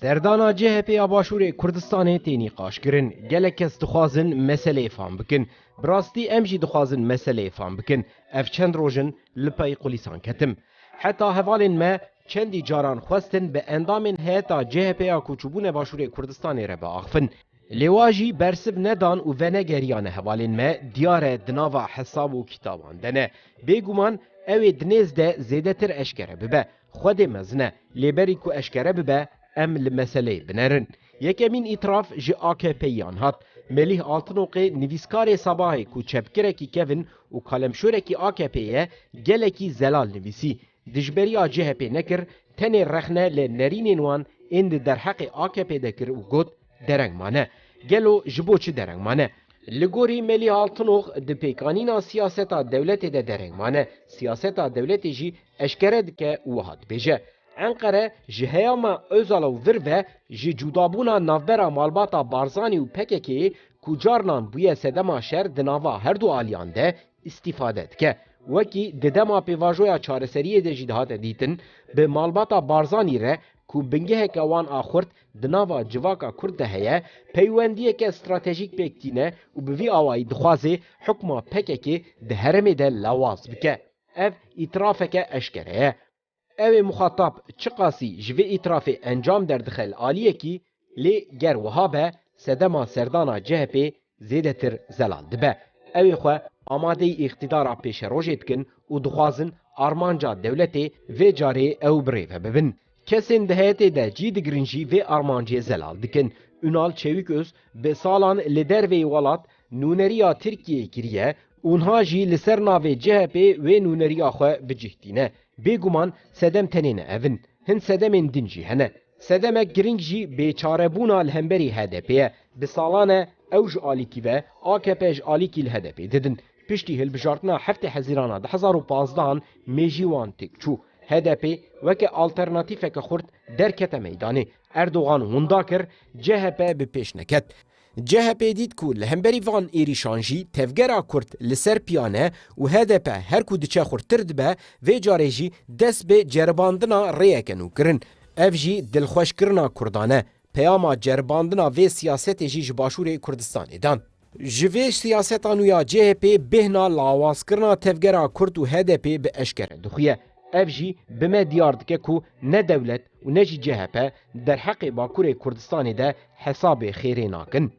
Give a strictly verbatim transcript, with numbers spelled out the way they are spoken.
Serdana C H P ya Başûrê Kurdistanê tê nîqaşkirin. Gelek kes dixwazin meseleyê fam bikin. Bi rastî em jî dixwazin meseleyê fam bikin. Ev çend roj in li pey qulîsan ketim. Heta hevalên me çendî caran xwestin bi endamên heyeta C H P ya ku çûbûne Başûrê Kurdistanê re biaxivin. Lê wa jî bersiv nedan û venegeriyane hevalên me, diyar e di nava hesab û kitaban de ne. Bêguman ew ê di nêz de zêdetir eşkere bibe. Xwedê mezin e, lê berî ku eşkere bibe, em li meseleyê binerin. Yekemîn îtiraf ji A K P'yiyan hat. Melîh Altinoqê nivîskarê Sabahê ku çepkirekî kevin û kalemşorekî A K P'ê ye, gelekî zelal nivîsî. Dijberiya C H P nekir, tenê rexne li nerînên wan ên di derheqê A K P de kir û got, dereng mane. Gelo ji bo çi dereng mane? Li gorî Melîh Altinox di pêkanîna siyaseta dewletê de dereng mane. Siyaseta dewletê jî eşkere dike û wiha dibêje, Enqere ji heyama Ozal û vir ve ji cudabûna navbera malbata Barzanî û P K K'ê ku carnan bûye sedema şer di nava her du aliyan de, îstîfade dike. Wekî di dema pêvajoya çareseriyê de jî dihate dîtin, bi malbata Barzanî re ku bingeheke wan a xurt di nava civaka Kurd de heye, peywendiyeke stratejîk pêk tîne û bi vî awayî dixwaze hukma P K K di herêmê de lawaz bike. Ev îtirafeke eşkere ye. Ew ê muxatab çiqasî ji vê îtirafê encam derdixe li aliyekî, lê ger wiha be, sedema serdana C H P zêdetir zelal dibe. Ew ê xwe amadeyî îqtîdara pêşerojê dikin û dixwazin armanca dewletê vê carê ew bi rê ve bibin. Kesên di heyetê de cî digirin jî vê armancê zelal dikin. Ünal Çeviköz bi salan li derveyî welat nûneriya Tirkiyeyê kiriye û niha jî li ser navê C H P wê nûneriya xwe bi cih tîne. Bêguman sedem tenê ne ev in. Hin sedemên din jî hene. Sedemek giring jî bêçarebûna li hemberî H D P ye. Bi salan e ew ji alîkî ve, A K P ji alîkî li H D P didin. Piştî hilbijartina heftê Hezîrana du hezar û pazdehan mêjî wan têk çû. H D P weke alternatîfeke xurt derkete meydanê. Erdogan winda kir, C H P bi pêş neket. C H P dît ku li hemberî van êrîşan jî tevgera Kurd li ser piyan e û H D P her ku diçe xurttir dibe, vê carê jî dest bi ceribandina rêyeke nû kirin. Ev jî dilxweşkirina Kurdan e. Peyama ceribandina vê siyasetê jî ji Başûrê Kurdistanê dan. Ji vê siyaseta nû ya C H P bêhna lawazkirina tevgera Kurd û H D P bi eşkere dixuye. Ev jî bi me diyar dike ku ne dewlet û ne jî C H P derheqê Bakurê Kurdistanê de hesabê xêrê nakin.